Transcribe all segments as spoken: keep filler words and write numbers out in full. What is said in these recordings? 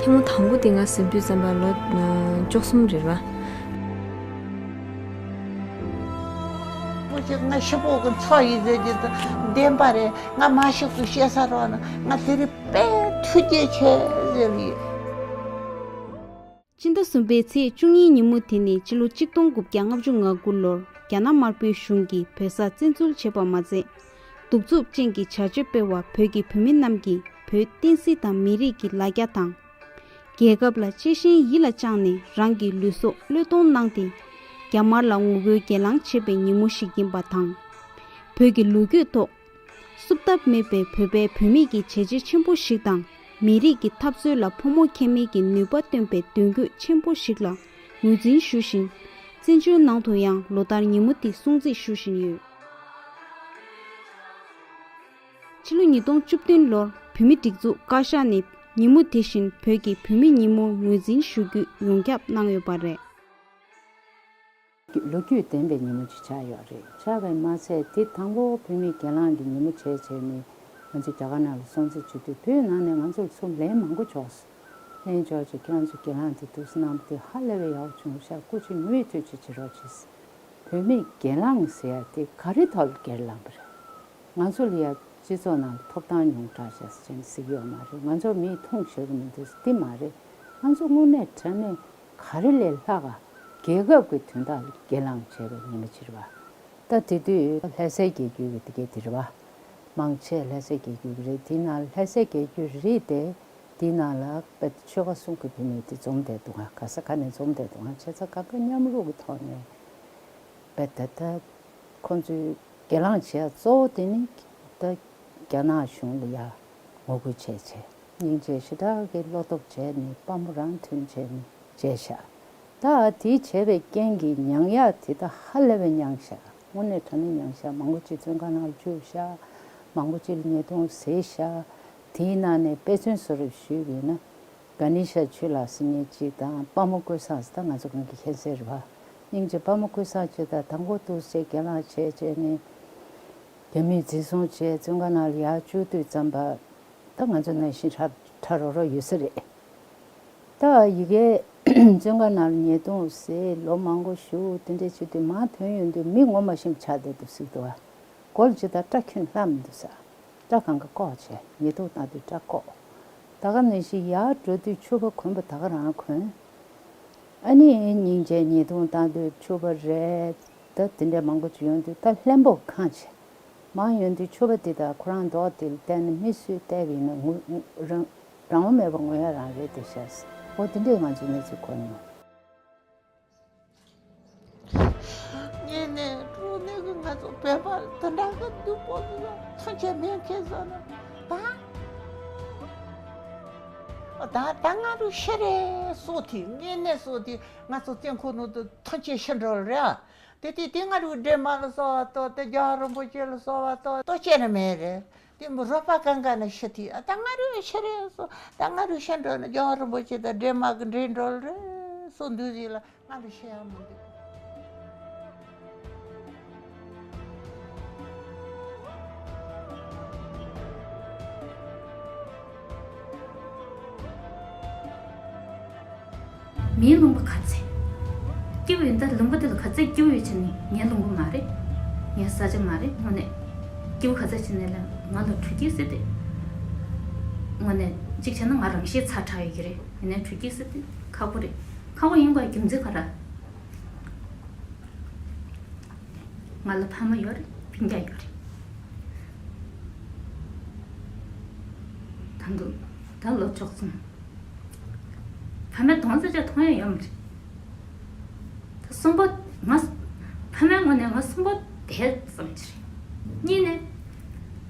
ཐུང་ངུ་དང་པོ་དེ་ང་གཟིགས་དུས་ཙམ་པ་ལོ་བཅུ་གསུམ་རེད་བ། ང་ཤི་པོ་གི་ཚོ་ཡི་ཟེར་གྱི་བདེན་པ་རེད། ང་མ་ཤི་སུ་ཤེས་ས་རོགས་ན་ང་དེ་རིང་དཔེ་ཐུགས་རྗེ་ཆེ་ཟེར་ཡོད། སྤྱི་ཟླ་གསུམ་པའི་ཚེས་བཅུ་གཉིས་ཉིན་མོ་དེ་ནི་ཕྱི་ལོ་གཅིག་སྟོང་དགུ་བརྒྱ་ལྔ་བཅུ་ང་དགུ་ལོར་རྒྱ་ནག་དམར་པོའི་གཞུང་གིས་བོད་ས་བཙན་འཛུལ་བྱས་པ་མ་ཚད། གདུག་རྩུབ་ཅན་གྱི་བྱ་སྤྱོད་སྤེལ་བ་བོད་ཀྱི་བུད་མེད་རྣམས་ཀྱིས་བོད་བསྟན་སྲིད་དང་མི་རིགས་ཀྱི་ལ་རྒྱ་དང་། རྒྱལ་ཁབ་ལ་གཅེས་ཤིང་ཡིད་ལ་བཅངས་ནས་རང་གི་ལུས་སྲོག་བློས་གཏོང་གནང་སྟེ། རྒྱ་དམར་ལ་ངོ་རྒོལ་སྒེར་ལངས་བྱེད་པའི་ཉིན་མོ་ཞིག་ཡིན་པ་དང་། བོད་ཀྱི་ལོ་རྒྱུས་ཐོག་བསུབ་ཐབས་མེད་པའི་བོད་པའི་བུད་མེད་ཀྱི་བྱས་རྗེས་ཆེན་པོ་ཞིག་དང་། མི་རིགས་ཀྱི་འཐབ་རྩོད་ལ་ཕོ་མོ་ཁྱད་མེད་ཀྱི་ནུས་པ་བཏོན་པའི་མདུན་སྐྱོད་ཆེན་པོ་ཞིག་ལ་ངོས་འཛིན་ཞུ་བཞིན། བཙན་བྱོལ་ནང་དུ་ཡང་ལོ་ལྟར་ཉིན་མོ་འདི་སྲུང་བརྩི་ཞུ་བཞིན་ཡོད། ཕྱི་ལོ་ཉིས་སྟོང་བཅུ་བདུན་ལོར་བོད་མིའི་སྒྲིག་འཛུགས་བཀའ་ཤག་ནས་ཉིན་མོ་དེ་བཞིན་བོད་ཀྱི་བུད་མེད་ཉིན་མོར་ངོས་འཛིན་ཞུ་རྒྱུ་ཡོངས་ཁྱབ་གནང་ཡོད་པ་རེད། ལོ་རྒྱུས་ལྡན་པའི་ཉིན་མོ་ཅིག་ཆགས་ཡོད་རེད། ཆགས་པས་མ་ཚད་དེ་དང་པོ་བོད་མིའི་སྒེར་ལངས་ཀྱི་ཉིན་མོ་བྱས་བྱས་ནས་ང་ཚོ་རྒྱ་གར་ནང་ལ་སྲུང་བརྩི་བྱེད་དུས་བོད་ནང་ནས་ང་ཚོར་ཚུར་ལན་མང་པོ་འབྱོར་སོང་། ལན་འབྱོར་བྱས་ཁྱེད་རང་ཚོ་སྒེར་ལངས་དེ་འདུག་སེ་གནང་བ་དེ་ཧ་ལས་པའི་ཡག་པོ་བྱུང་ཤག་སྐུ་མཁྱེན་མུ་མཐུད་ཅིག་བྱེད་རོགས་བྱེད། བོད་མིའི་སྒེར་ལངས་ཟེར་ཡ་དེ་ག་རེ་ཐོག་ལ་སྒེར་ལངས་པ་རེད། ང་ཚོ་ལ་ཡ་སྤྱི་ཚོགས་ནང་ལ་ཐོབ་ཐང་ཉུང་དྲགས་བྱས་ཟེར་ནས་ཟེར་གྱི་ཡོད་མ་རེད། ང་ཚོར་མིས་མཐོང་ཤེས་ཀྱི་མི་འདུག་འདི་མ་རེད། ང་ཚོ་དངོས་གནས་དྲང་གནས་ག་རེ་ལས་ལྷག་ག་རྒྱལ་ཁབ་ཀྱི་དོན་དག་ལ་སྒེར་ལངས་བྱས་པའི་ཉིན་མོ་ཅིག་རེད་བ། ད་དེ་དུས་ལྷ་སའི་རྒྱལ་རྒྱུད་ཀྱི་དེ་གའི་དེ་རེད་བ། མང་ཆེ་ལྷ་སའི་རྒྱལ་རྒྱུད་ཀྱི་རེད། དེའི་ནང་ལྷ་སའི་རྒྱལ་རྒྱུད་རེད་དེ། དེའི་ནང་ལ་དཔེ་ཆོལ་ཁ་གསུམ་གྱི་བུད་མེད་དེ་འཛོམས་བསྡད་འདུག་ག་ག་ས་ག་ནས་འཛོམས་བསྡད་འདུག་ག་བྱས་ཙང་གང་ག་མཉམ་རུབ་ཀྱི་ཐོག་ནས་དཔེ་ད་ལྟ་ཁོང་ཚོའི་སྒེར་ལངས་བྱེད་ཡ་གཙོ་བོ་དེ་ནི་ད་རྒྱ་ནག་གཞུང་ལ་ཡ་ངོ་རྒོལ་བྱས་བྱས་སྙིང་རྗེ་ཞེ་དྲག་གི་བློ་སྟོབས་བྱས་ནས་དཔའ་མོ་རང་མཐུན་བྱས་ནས་བྱས་ཤག་ད་དེ་བྱས་པའི་རྐྱེན་གྱིས་མྱངས་ཡག་དེ་ད་ཧ་ལས་པའི་མྱངས་ཤག་དངོས་གནས་དྲང་གནས་མྱངས་ཤག་མང་པོ་ཅིག་བཙོན་ཁང་ནང་ལ་བཅུག་ཤག་མང་པོ་ཅིག་ལ་ཉེས་རྡུང་བཟོས་ཤག་དེའི་ནང་ནས་དཔེ་མཚོན་བཟོ་རབས་ཞུས་པ་ཡིན་ན། ག་ནི་ཤ་ཆུ་ལ་ཟེར་མཁན་གཅིག་དང་དཔའ་མོ་ཀུན་བཟང་ཟེར། ད་ང་ཚོ་གང་གི་མཁྱེན་གསལ་རེད་བ། སྙིང་རྗེ་དཔའ་མོ་ཀུན་བཟང་གཅིག་དང་དང་པོ་འདུག་སེ་སྒེར་ལངས་བྱས་བྱས་ནས་རྒྱ་མིས་འཛིན་བཟུང་བྱས་བཙོན་ཁང་ནང་ལ་ཡར་བཅུག་དུས་ཙམ་པ། ད་ང་ཚོ་ནང་བཞིན་ཁྲ་ཁྲ་རོ་རོ་ཡོད་ས་རེད། ད་ཡི་གེ་བཙོན་ཁང་ནང་ལ་ཉེས་རྡུང་བཟོས་ལོ་མང་པོ་བཞུགས་དེ་འདྲས་བྱེད་དུས་མར་ཐོན་ཡོང་དུས་མི་ངོ་མ་ཤེས་པ་ཆགས་བསྡད་འདུག་ཟེར་གྱི་འདུག་བ། སྒོ་ལ་ཇི་ལྟར་སྐྲ་ཁྱོན་ལྷག་མི་འདུག་ས། སྐྲ་གང་ག་བཀོག་བྱས། ཉེས་རྡུང་བཏང་དུས་སྐྲ་བཀོག་ད་ག་ནང་བཞིན་ཡར་འགྲོ་དུས་ཕྱུ་པ་གོན་པ་ད་ག་རང་གོན། ཨ་ནི་སྙིང་རྗེ་ཉེས་རྡུང་བཏང་དུས་ཕྱུ་པ་རེད། ད་དེ་འདྲ་མང་པོ་ཅིག་ཡོང་དུས་ད་ལྷན་པོ་གང་བྱས། མར་ཡོང་དུས་ཕྱུ་པ་དེ་དང་ཁོ་རང་མདོག་དེ་ལ་བལྟས་ན་མི་སུས་བལྟས་པ་ཡིན་ན་ངུ་རང་རང་དབང་མེད་པར་ངུ་ཡ་རང་རེད་དེ་ཤག་འོ་དེ་འདྲས་ང་ཚོས་གནས་ཚུལ་གོ་མྱོང་། ངས་ནས་གྲོགས་ནས་གི་ང་ཚོ་བོད་པ་དེ་འདྲ་གི་སྡུག་པོ་ལ་ཐང་ཆད་མེད་མཁན་ཟེར་ན་ད། ད་ད་ང་རུ་ཤི་རེ་སོ་དེ་ངས་ནས་སོ་དེ་ང་ཚོ་བཙོན་ཁང་ནང་དུ་ཐང་ཆད་ཤི་འགྲོ་རེད་ཨ། དེ་དུས་དེ་ང་རུ་སྒྲོལ་མ་ལ་གསོལ་བ་གཏོང་དེ་རྒྱལ་བ་རིན་པོ་ཆེ་ལ་གསོལ་བ་གཏོང་ལྟོ་ཆས་ནི་མེད་རེད། དེ་མོ་རོགས་པ་གང་ག་ནས་ཤི་དུས་ཨ་ད་ང་རུ་ཤི་རེ་སོ་ད་ང་རུ་ཤི་འགྲོ་ན་རྒྱལ་བ་རིན་པོ་ཆེ་དང་སྒྲོལ་མ་གི་འདྲེས་འགྲོ་རེ་སོ་འདུག་ཟེར་ལ། ང་ལ་ཤེས་ཡ་མི་འདུག་མིའི་ལུང་པ་ག་ཚད་སྐྱིད་པོ་ཡིན། ད་ལུང་པ་དེ་ལ་ག་ཚད་སྐྱིད་པོ་ཡོད་ཆ་ནི་ངའི་ལུང་པ་མ་རེད། ངའི་ས་ཆ་མ་རེད། དངོས་གནས་སྐྱིད་པོ་ག་ཚད་ཆ་ནི་ལ་ང་ལ་འགྲོ་སྐྱིད་ཟེར་ཏེ། དངོས་གནས་གཅིག་བྱས་ན་ང་རང་ཤེད་ཚ་དྲགས་ཡོད་ཀྱི་རེད། ཡིན་ནའི་འགྲོ་སྐྱིད་ཟེར་ཏེ་ཁག་པོ་རེད། ཁག་པོ་ཡིན་པའི་རྒྱུ་མཚན་ག་རེ། ང་ལ་ཕ་མ་ཡོད་རེད། སྤུན་ཀྱག་ཡོད་རེད། ད་དུང་ད་ལོ་བཅུ་གསུམ། ཕ་མའི་གདོང་ཙམ་ཅིག་མཐོང་ཡ་ཡོད་མ་རེད། ད་གསུམ་པ་ང་ཕ་མའི་ངོས་ནས་ང་གསུམ་པ་དེ་ཙམ་ཅིག་རེད། གཉིས་ནས་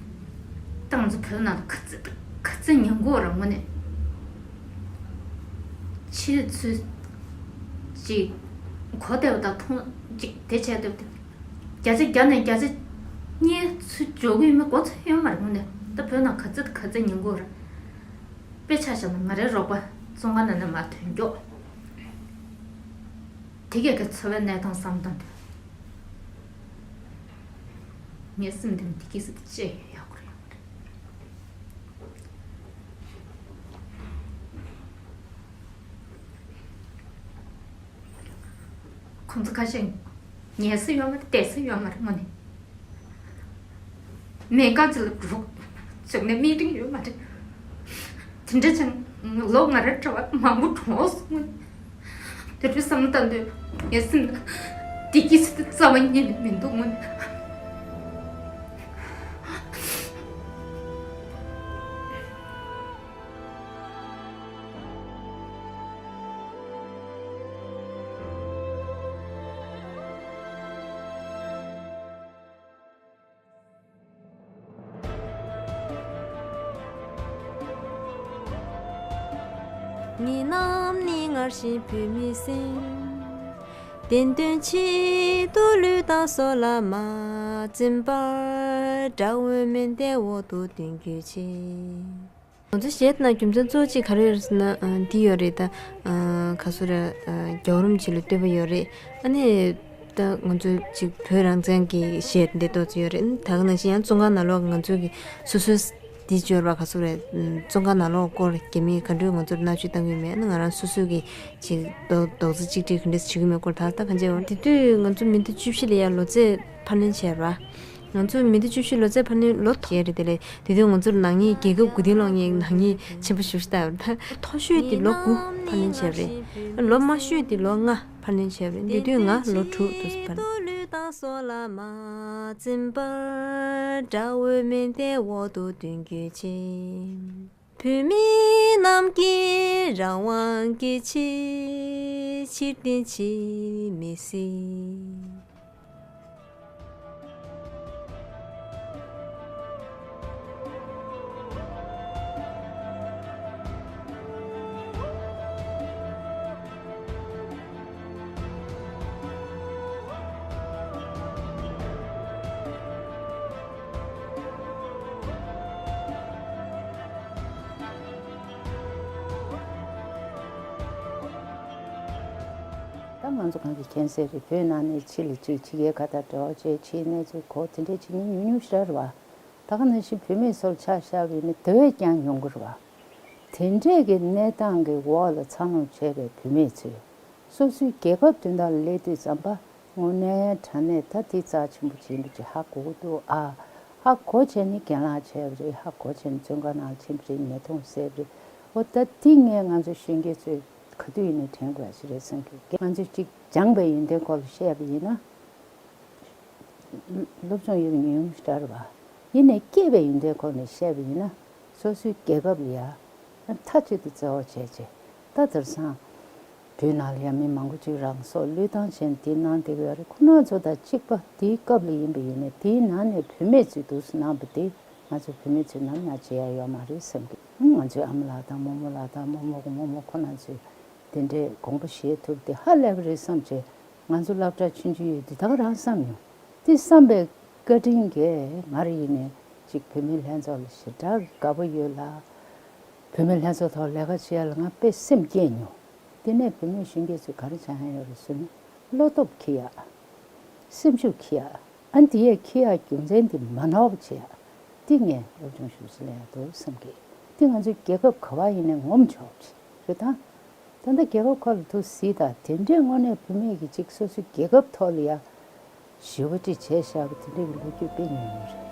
ད་ང་ཚོ་བོད་ནང་ལ་ག་ཚོད་ག་ཚོད་ཉམས་རྒུད་རང་ངོས་ནས་ཕྱི་ཚུལ་ཅིག་གོ་བདེ་བ་དང་མཐོང་ཅིག་དེ་བྱས་བསྡད་བསྡད། བརྒྱ་ཆ་བརྒྱ་ནས་བརྒྱ་ཆ་གཉིས་ཚུར་འཇོག་གི་ཡོད་མེད་མགོ་ཚོད་ཡོད་མ་རེད། དངོས་གནས་ད་བོད་ནང་ག་ཚོད་ག་ཚོད་ཉམས་རྒུད་རེད། དཔེ་ཆ་བཞག་ན་ང་རའི་རོགས་པ་བཙོན་ཁང་ནང་ནས་མར་ཐོན་མགྱོགས། དེ་གས་ཀྱི་འཚོ་བའི་གནས་སྟངས་བསམ་བཏང་དུས་ངའི་སེམས་གཏིང་ནས་དེ་གས་སུ་དེ་ཅི་ཡོད་ཡག་པོ་རེད་ཡག་པོ་རེད། ཁོང་ཚོ་ཁ་ཤས་ཉལ་ས་ཡོད་མ་རེད། བསྡད་ས་ཡོད་མ་རེད། དངོས་གནས་མེད་ཀ་ཅིག་ལ་འགྲོ་བྱུང་ནས་མི་ཏིང་ཡོད་མ་རེད། དེ་འདྲ་ཅིག་ལོ་ང་རང་འདྲ་བ་མང་པོ་གྲོངས་སོང་། དངོས་གནས་དེ་འདྲ་བསམ་བློ་བཏང་དུས་ངའི་སེམས་ལ་བདེ་སྐྱིད་ཟེར་དེ་རྩ་བ་ཉིད་ནས་མི་འདུག་དངོས་གནས། ངེད་རྣམས་ནི་སྔར་བཞིན་བོད་མིའི་སེམས། བདེན་དོན་ཆེད་དུ་ལུས་དང་སྲོག་ལ་མ་འཛེམས་པར། དགྲ་བོའི་མེ་མདའི་འོག་ཏུ་འདོན་གྱུར་ཅིག། ང་ཚོ་གཞས་དེ་ན་རྒྱུ་མཚན་གཙོ་བོ་གཅིག་ག་རེ་ཡོད་རེད་ཟེར་ན། ཨ། འདི་ཡོད་རེད་ད། ཨ། ག་ཚོད་རེད། ཨ། རྒྱལ་བ་རིན་པོ་ཆེ་ལ་བསྟོད་པ་ཡོད་རེད། ཨ་ནི་ད་ང་ཚོ་གཅིག་བོད་རང་བཙན་གྱི་གཞས་འདི་ཏོག་ཙམ་ཡོད་རེད། ཨ་ནི་ད་ག་ནང་བཞིན་ཡང་བཙོན་ཁང་ནང་ལོགས་ང་ཚོ་གི་སོ་སོའི་འདི་སྦྱོར་བ་ག་ཚོད་རེད། ཨ། བཙོན་ཁང་ནང་ལོགས་སྐོར་རྒྱ་མིས་ག་འདྲ་ང་ཚོར་མནར་གཅོད་བཏང་གི་ཡོད་མེད། ཨ་ནི་ང་རང་སོ་སོ་གི་གཅིག་རྡོག་རྡོག་རྩ་གཅིག་སྒྲིལ་ག་འདྲ་བྱེད་ཀྱི་མེད་སྐོར་ད་ལྟ་གང་བྱས་ཡོད། དེ་དུས་ང་ཚོ་མི་ཟླ་བཅུ་བཞི་ལ་ཡང་ལོ་ཚད་ཕར་ལེན་བྱས་ར། ང་ཚོ་མི་ཟླ་བཅུ་བཞི་ལོ་ཚད་ཕར་ལེན་ལོ་དེ་རེད། དེ་ལས་དེ་དུས་ང་ཚོར་ནག་ཉེས། རྒྱལ་ཁབ་མགོ་རྟིང་སློག་མཁན་ནག་ཉེས་ཆེན་པོ་ཞེ་པོ་ཞིག་བཏང་ཡོད་རེད། ད་མཐོ་ཤོས་དེ་ལོ་དགུ་ཕར་ལེན་བྱས་རེད། ལོ་དམའ་ཤོས་དེ་ལོ་ལྔ་ཕར་ལེན་བྱས་རེད། དེ་དུས་ང་ལོ་དྲུག་ཏུ་ཕར། ལུས་དང་སྲོག་ལ་མ་འཛེམས་པར། དགྲ་བོའི་མེ་མདའི་འོག་ཏུ་འདོན་གྱུར་ཅིག། བོད་མི་རྣམས་ཀྱི་རང་དབང་གི་ཆེད། ཕྱིར་འཐེན་བྱེད་མི་སྲིད། ད་ང་ཚོ་གང་གི་མཁྱེན་གསལ་རེད། བོད་ནང་ནས་ཕྱི་ལ་གཅིག་ཕྱི་རྒྱལ་ཁག་དང་འབྲེལ་བ་བྱས། ཕྱིའི་གནས་ཚུལ་གོ། དེ་འདྲས་བྱེད་མཁན་ཉུང་ཉུང་ཞིག་རེད་བ། ད་ག་ནང་བཞིན་བུད་མེད་ཚོར་ཆ་བཞག་པ་ཡིན་ན་དེ་བས་ཀྱང་ཉུང་གི་རེད་བ། དེ་འདྲས་ཀྱི་གནས་སྟངས་ཀྱི་འོག་ལ་འཚར་ལོངས་བྱས་པའི་བུད་མེད་ཚོས་སོ་སོའི་རྒྱལ་ཁབ་དོན་དག་ལ་སླེབས་དུས་ཙམ་པ་དངོས་གནས་དྲང་གནས་ད་དེ་རྩ་ཆེན་པོ་ཅིག་ཡིན་པ་ཅིག་ཧ་གོ་གི་འདུག་ཨ། ཧ་གོ་བྱས་ནས་གྱེན་ལངས་བྱས་པ་རེད། ཧ་གོ་བྱས་ནས་བཙོན་ཁང་ནང་ཕྱིན་པ་རེད། ཉེས་རྡུང་བསད་པ་རེད། འོ་ད་དེ་ངས་ང་ཚོ་གཞོན་སྐྱེས་ཚོས་ག་དུས་ཡིན་ནའི་དྲན་དགོས་ཡ་ཞིག་རེད་བསམ་གི། ང་ཚོས་ཅིག་སྦྱངས་པའི་ཡོན་ཏན་སྐོར་ལ་བཤད་པ་ཡིན་ན། སློབ་སྦྱོང་ཡོད་པའི་ཉུང་ཉུང་ཞིག་རེད་བ། ཡིན་ནའི་སྐྱེས་པའི་ཡོན་ཏན་སྐོར་ནས་བཤད་པ་ཡིན་ན། སོ་སོའི་རྒྱལ་ཁབ་ལ་ཡ་མཐའ་གཅིག་ཏུ་བརྩེ་བ་བྱས་བྱས། ད་དེང་སང་བོད་ནང་ལ་ཡ་མི་མང་པོ་ཅིག་རང་སྲོག་བློས་བཏང་བྱས་ནས་དེ་གནང་བསྡད་ཀྱི་ཡོད་རེད། ཁོ་རང་ཚོ་དང་གཅིག་པ་དེའི་སྐབས་ལ་ཡིན་པ་ཡིན་ནའི་དེའི་ནང་ནས་བུད་མེད་ཚོས་འདུག་སེ་གནང་བ་དེ་ང་ཚོ་བུད་མེད་ཚོས་ནམ་ཡང་བརྗེད་ཡ་ཡོད་མ་རེད་བསམ་གི། ང་ཚོའི་ཨ་མ་ལགས་དང་རྨོ་མོ་ལགས་དང་རྨོ་མོ་གི་རྨོ་མོ་ཁོ་རང་ཚོས་དེ་འདྲའི་དགོངས་པ་བཞེས་ཐུབ་དེ་ཧ་ལས་པ་རེད་བསམ་བྱས། ང་ཚོ་སློབ་གྲྭ་ཆུང་ཆུང་ཡོད་དུས་ད་ག་རང་བསམ་མྱོང་། དེ་བསམ་པའི་བཀའ་དྲིན་གྱིས་ང་རང་ཡིན་ནའི་ཅིག་བུད་མེད་ལྷན་ཚོགས་ལ་ཞེ་དྲག་དགའ་པོ་ཡོད་ལ། བུད་མེད་ལྷན་ཚོགས་ཐོག་ལས་ཀ་བྱེད་ཡ་ལ་ང་དཔེ་སེམས་བསྐྱེད་མྱོང་། དེ་ནས་བུད་མེད་གཞོན་སྐྱེས་ཚོས་ག་རེ་བྱ་ཡ་ཡོད་རེད་ཟེར་ན། བློ་སྟོབས་འཁྱེར་ཡ། སེམས་ཤུགས་འཁྱེར་ཡ། ཨ་འདི་ཡས་འཁྱེར་ཡ་རྒྱུ་མཚན་འདི་མ་ནོར་བ་བྱེད་ཡ། འདི་ངས་སློབ་སྦྱོང་ཞུ་ཟེར་ལ་ཡ་འདུག་བསམ་གི། འདི་ང་ཚོའི་རྒྱལ་ཁབ་ག་བ་ཡིན་ནའི་ངོམ་ཆོག་པ་རེད་ད། ད་ལྟ་རྒྱལ་ཁབ་ཁག་ལ་ཐུག་གཟིགས་དང་། དེ་འདྲའི་དངོས་གནས་བུད་མེད་ཀྱིས་ཅིག་སོ་སོའི་རྒྱལ་ཁབ་ཐོག་ལ་ཡ་ཞི་བ་ཏི་བྱས་བཞག་པ་དེ་འདྲའི་གི་ལོ་རྒྱུས་དཔེ་ཉུང་ཉུང་རེད།